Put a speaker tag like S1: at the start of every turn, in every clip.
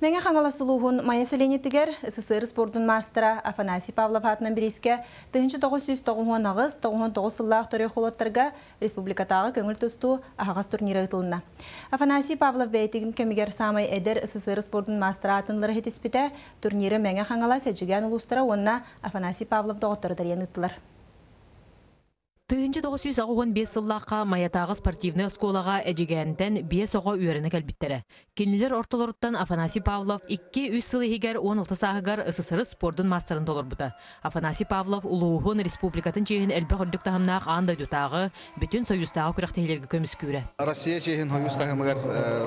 S1: Мэҥэ Хаҥалас улууһун Майа сэлиэнньэтигэр СССР спордун маастара Афанасий Павлов аатынан бириискэ 1998-99 сыллаах төрүөх уолаттарга республикатааҕы көҥүл тустуу аһаҕас турнира ыытылынна. Афанасий Павлов бэйэтин кэмигэр саамай эдэр СССР спордун маастара аатын ылары ситиспитэ. Турниры Мэҥэ Хаҥалас, Эдьигээн улуустара уонна Афанасий Павлов доҕотторо тэрийэн ыыттылар.
S2: 1985 сыллаахха Майатааҕы спортивнай оскуолаҕа Эдьигээнтэн биэс оҕо үөрэнэ кэлбиттэрэ. Кинилэр ортолоруттан Афанасий Павлов 2-3 сыл иһигэр 16 сааһыгар СССР спордун маастарын толорбута. Афанасий Павлов улууһун, республикатын чиэһин элбэх үрдүк таһымнаах аан дойдутааҕы, бүтүн Союзтааҕы күрэхтэһиилэргэ көмүскүүрэ.
S3: Россия чиэһин Союз таһымыгар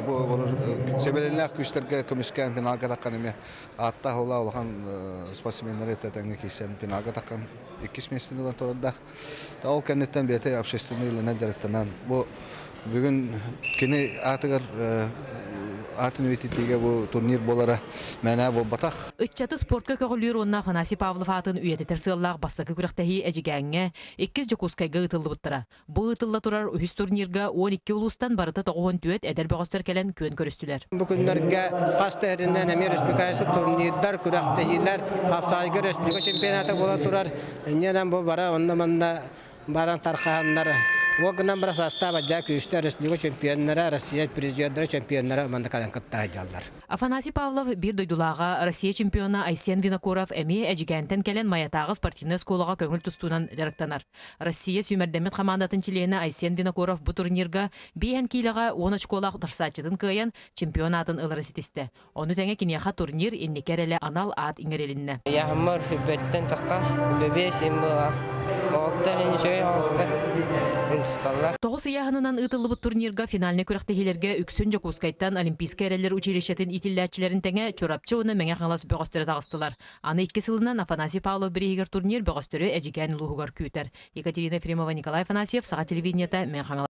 S3: бу сэбилэннээх күүстэргэ көмүскээн финалга таххан эмиэ ааттаах улахан спортсменнары тэҥҥэ киирсэн финалга таххан иккис миэстэни ылан турардаах. Ол кэнниттэн бэйэтэ общественнай үлэнэн дьарыктанан бу бүгүн кини аатыгар аатын үйэтитиигэ бу турнир буолара мээнэ буолбатах.
S2: Ыччаты спортка көҕүлүүр уонна Афанасий Павлов аатын үйэтитэр сыаллаах бастакы күрэхтэһии Эдьигээҥҥэ, иккис Дьокуускайга ыытыллыбыттара. Бу ыытылла турар үһүс турнирга 12 улуустан барыта 94 эдэр бөҕөстөр кэлэн күөн көрүстүлэр.
S4: Бу күннэргэ хас да сиринэн эмиэ республиканскай турнирдар, күрэхтэһиилэр, хапсаҕайга республика чемпионата буола турар. Инньэнэн бу бара онно-манна баран тархаһаннар ол гынан баран састаап адьаа күүстэр республика чемпионнара, Россия призердара, чемпионнара манна кэлэн кытта сылдьаллар.
S2: Афанасий Павлов биир дойдулааҕа Россия чемпиона Айсен Винокуров эмиэ Эдьигээнтэн кэлэн Майатааҕы спортивнай оскуолаҕа көҥүл тустуунан дьарыктанар. Россия сүүмэрдэммит хамаандатын чилиэнэ Айсен Винокуров бу турнирга биэһэн киилэҕэ уон очколаах утарсааччытын кыайан чемпион аатын ылары ситистэ. Ону тэҥэ киниэхэ турнир инники эрэлэ анал аат иҥэрилиннэ.
S5: Яһаммар хүббэттэн тахха бэбиэ символа оҕолтор үчүгэй оҕустар ынтысталлар.
S2: Тоҕус ыйааһынынан ыытыллыбыт турнирга финальнай күрэхтэһиилэргэ үксүн Дьокуускайтан Олимпийскай эрэллэр училищетын иитиллээччилэрин тэҥэ Чурапчы уонна Мэҥэ Хаҥалас бөҕөстөрө таҕыстылар. Аны икки сылынан Афанасий Павлов бирииһигэр турнир бөҕөстөрү Эдьигээн улууһугар күүтэр. Екатерина Ефремова, Николай Афанасьев, Саха телевидениета, Мэҥэ Хаҥалас.